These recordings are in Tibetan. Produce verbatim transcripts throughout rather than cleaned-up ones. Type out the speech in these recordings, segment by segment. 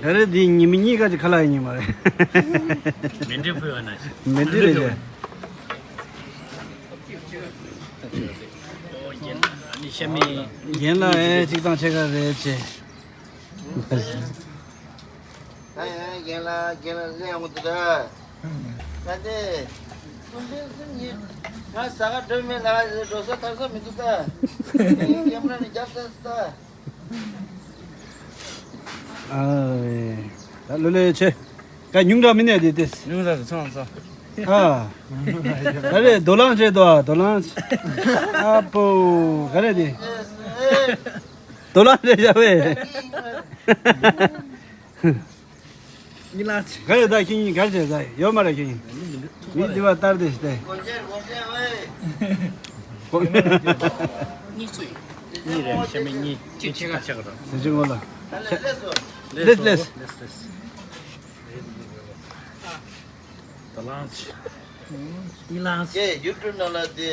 ད་རེས་འདི་ཉི་མ་གཉིས་ཀ་ཅིག་ཁ་ལག་ཡིན་ཉི་མ་རེད། མེ་འདྲེད་ཕུལ་བ་ན་ཞིག་མེ་འདྲེད་རེད་ཅེ། རྒན་ལགས་ཨེ་གཅིག་དང་ཕྱེད་ཀ་རེད་ཅེ། ད་ཡང་རྒན་ལགས་རྒན་ལགས་ལས་འོང་དུ་ད། ད་དེ། ཀུན་མཁྱེན་སུ་ཡིན། ང་ཟ་ག་འགྲོ་མེད་ལ་འགྲོ་ས་ཐར་ས་མི་འདུག་ད། ཀེམ་ར་ནས་རྒྱབ་ས་ད། ཨ་རེ། ད་ལོ་ལོ་ཆེ། ཀ་ཉུང་འདྲ་མི་ནས་དེ་དེ། ཉུང་ས་དེ་ཚང་ཚང་། ཨ། ད་རེ་རྡོ་ལང་བྱེད་དོ་རྡོ་ལང་། ཨ་པོ། ག་རེ་དེ། རྡོ་ལང་བྱེད་བྱ་བས། གཉིས་ལ་ཆེ། ག་རེ་ད་ཁྱེད་གཉིས་ག་རེ་བྱེད་ད་ཡོད་མ་རེད་ཁྱེད་གཉིས། མི་འདི་བ་ལྟར་དེ་ཞིག་སྟེ། གཉིས་རེད་ཤ་མེད་གཉིས། གཅིག་ཆེ་ག་ཆེ་ག་རེད། ཟེར་གྱི་ངོ་ལ། ལེས་ལེས། ལེས་ལེས། ད་ལང་ཆེ། གཉིས་ལང་ཆེ། ཀྱེ་ཡུ་ཊུབ་ནང་ལ་དེ་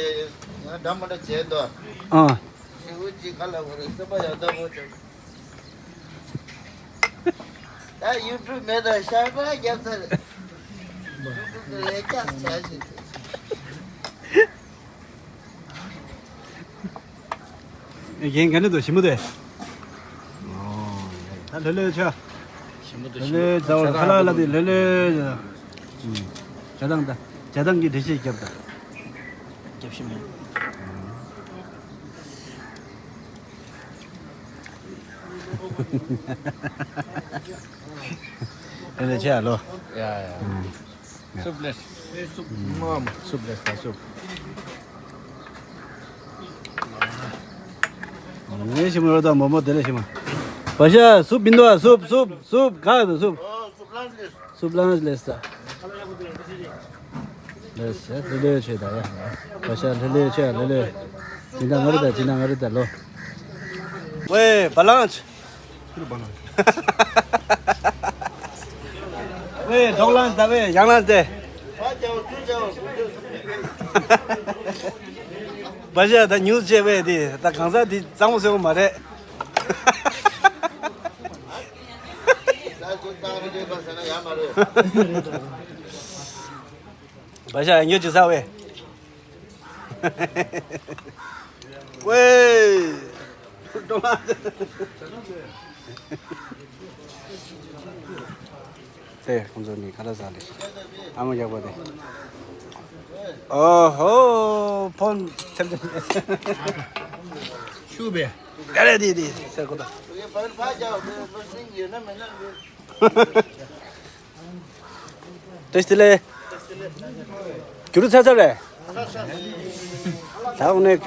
ང་འདྲ་མ་འདྲ་བྱས་དོ། ཨ། ཞེ་པོ་ཅིག་ག་ལ་བ་རེད་སེམས་པ་ཡག་ཐག་པོ་བྱུང་། ད་ཡུ་ཊུབ་མེད་ད་ཤར་པ་རྒྱབ་ཚར། ཡུ་ཊུབ་དེ་ལས་ཀྱག་བྱ་ཞིག་རྒན་ག་ནས་འདུག་ཞིམ་པོ་དེ། ད་ལྷོད་ལྷོད་ཆ། ཞིམ་པོ་དེ་ལྷོད་ལྷོད་ཟ་བར་ཁ་ལག་ལ་དེ་ལྷོད་ལྷོད། ཇ་དང་ད་ཇ་དང་གི་འདྲེ་ཤེས་རྒྱབ་ད། རྒྱབ་ཤིམ་པོ། ཨེ་ལེ་ཆེ་ཨ་ལོ། ཡ་ཡ། སུབ་ལེས། སུབ་མམ། སུབ་ལེས་ད་སུབ། ངས་ཞིམ་རོ་དང་མོ་མོ་དེ་ལས་ཞིམ། བ་ཤ་སུབ་མི་འདུག་ཨ་སུབ་སུབ་སུབ་ག་དང་སུབ། སུབ་ལངས་ལེས་ད། ལེས་ལེ་ལེ་ཆེ་ད་ཡ། བ་ཤ་ལེ་ལེ་ཆེ་ལེ་ལེ། ཇི་འདྲ་ང་རི་ད་ཇི་འདྲ་ང་རི་ད་ལོ། ཝེ་བ་ལང་ཆ། ཁྱོད་རུ་བ་ལང་། ཝེ་འབྲོག་ལང་ད་ཝེ་ཡང་ལང་ཏེ། བ་ཤ་ད་ཉུས་བྱས་ཝེ་དེ་ད་གང་ཟག་དེ་གཙང་མོ་སེ་བོ་མ་རེད། བ་ཤ་ཡང་ཉོ་ཅི་ཟ་ཝེ། ཝེ། དེ་ཁོང་ཚོ་ནི་ཁ་ལག་ཟ་ལེ། ཨ་མ་རྒྱག་པ་དེ། ཨོ་ཧོ། ཕོན་ཐེབས་ཐེབས། ཤུ་བེ། ག་རེ་དེ་དེ་ཟེར་གོ་ད། བཀྲ་ཤིས་བདེ་ལེགས། རྒྱུ་རུ་ཚར་ཚར་རེད། ད་འོ་ནས་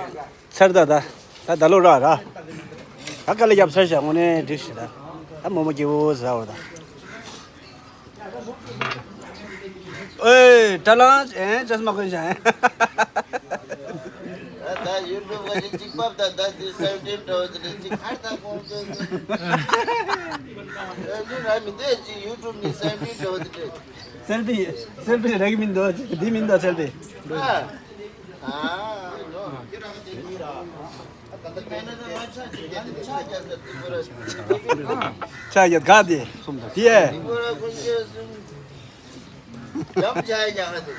ཚར་ད་ད། ད་ད་ལོ་ར་ར། ད་དཀའ་ལས་རྒྱབ་ཚར་ཤག་འོ་ནས་འགྲིག་ཤག་ད། ད་མོ་མོ་སྐྱིད་པོ་ཟ་འོ་ད། ཨོའེ་ད་ལང་ཨེ་ཅེས་མ་གོན་ཤག་ཨེ། ད་ཡུ་ཊུབ་ག་ཅིག་གཅིག་པབ་ད་ད་དེ་སེ་ཝེན་ཊིན་འགྲོ་དེ་ཅིག་ཁར་ད་གོང་ཅོ་ཅོ། ཨེ་ནི་ར་མི་འདོད་ཅིག་ཡུ་ཊུབ་ནི་སེ་ཝེན་ཊིན་འགྲོ་དེ་ཅིག་སེལ་ཕི་སེལ་ཕི་རག་མི་འདུག་འདི་མི་འདུག་སེལ་ཕི། ཨ། ཨ་ནོ། ཆ་ཡོད་ག་དེ། དེ། ཡང་ཆ་ཡང་ཧ་དེ།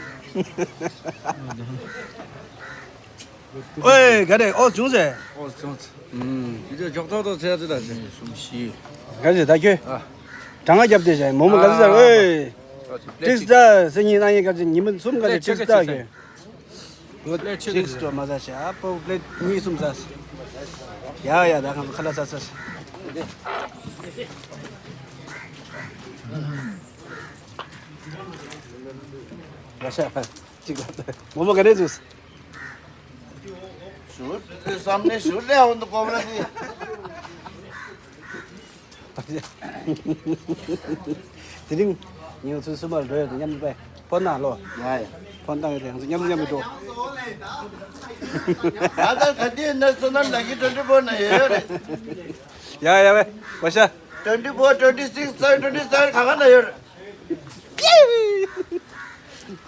ཨོའེ་ག་རེ་ཨོ་བྱུང་ཟེ། ཨོ་བྱུང་ཟེ། ཨུམ། དེ་ཚོ་འཇོག་ཐོག་ཐོག་ཚེ་ཚེ་ད་ཚེ་གསུམ་བཞི། ག་རེ་ད་ཁྱོད། ཨ། གྲང་ང་རྒྱབ་དེ་བྱས་མོ་མོ་ག་ཚོད་ཟེར་ཨོའེ། ཊིག་ཏ་སེ་ཉིན་ན་ཡིན་ག་ཚོད་ཉི་མ་གསུམ་ག་ཚོད་ཊིག་ཏ་གི། ཊིག་ཏ་མ་ཟ་བྱས་ཨ་པོ་པླེཊ་གཉིས་གསུམ་ཟ། ཡ་ཡ་ད་ཁང་ཁ་ལག་ཟ་ཟ། ཡ་ཤ་ཅིག་ལ་མོ་མོ་ག་རེ་ཟོས། ཞུ། བསམ་ནས་ཞུ་ལས་འོང་དུ་གོམ་ར་ནི། དེ་རིང་ཉིན་ཚོད་གསུམ་པར་འགྲོ་ཡོད་དུ་མཉམ་དུ་པས་ཕོན་ནང་ལོ། ཡ་ཡ། ཕོན་བཏང་ཡོད་དུ་ཡང་ཚོ་མཉམ་དུ་མཉམ་དུ་འགྲོ། ད་ལྟ་ད་ལྟའི་གནས་ཚུལ་ནང་ལ་གི་ཊུ་ཝེན་ཊི་ཕོར་ན་ཡོད་ཡོད་རེད། ཡ་ཡ་བས་བ་ཤ། ཊུ་ཝེན་ཊི་ཕོར། ཊུ་ཝེན་ཊི་སིགས། ཊུ་ཝེན་ཊི་སེ་བེན། ག་ག་ན་ཡོད་རེད།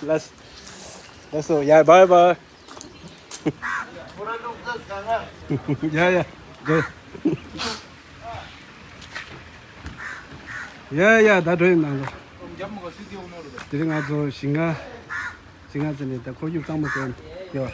ལགས། ལགས་སོ་ཡ་བའི་བའི། ཡ་ཡ། དགོས། ཡ་ཡ། ད་འགྲོ་ཡིན་ནང་ལོ། དེ་རིང་ང་ཚོ་ཞིང་ཁ་ཞིང་ཁ་ཟེར་ནས་ད་ཁོར་ཡུག་གཙང་མ་ཟེར་ཡོད།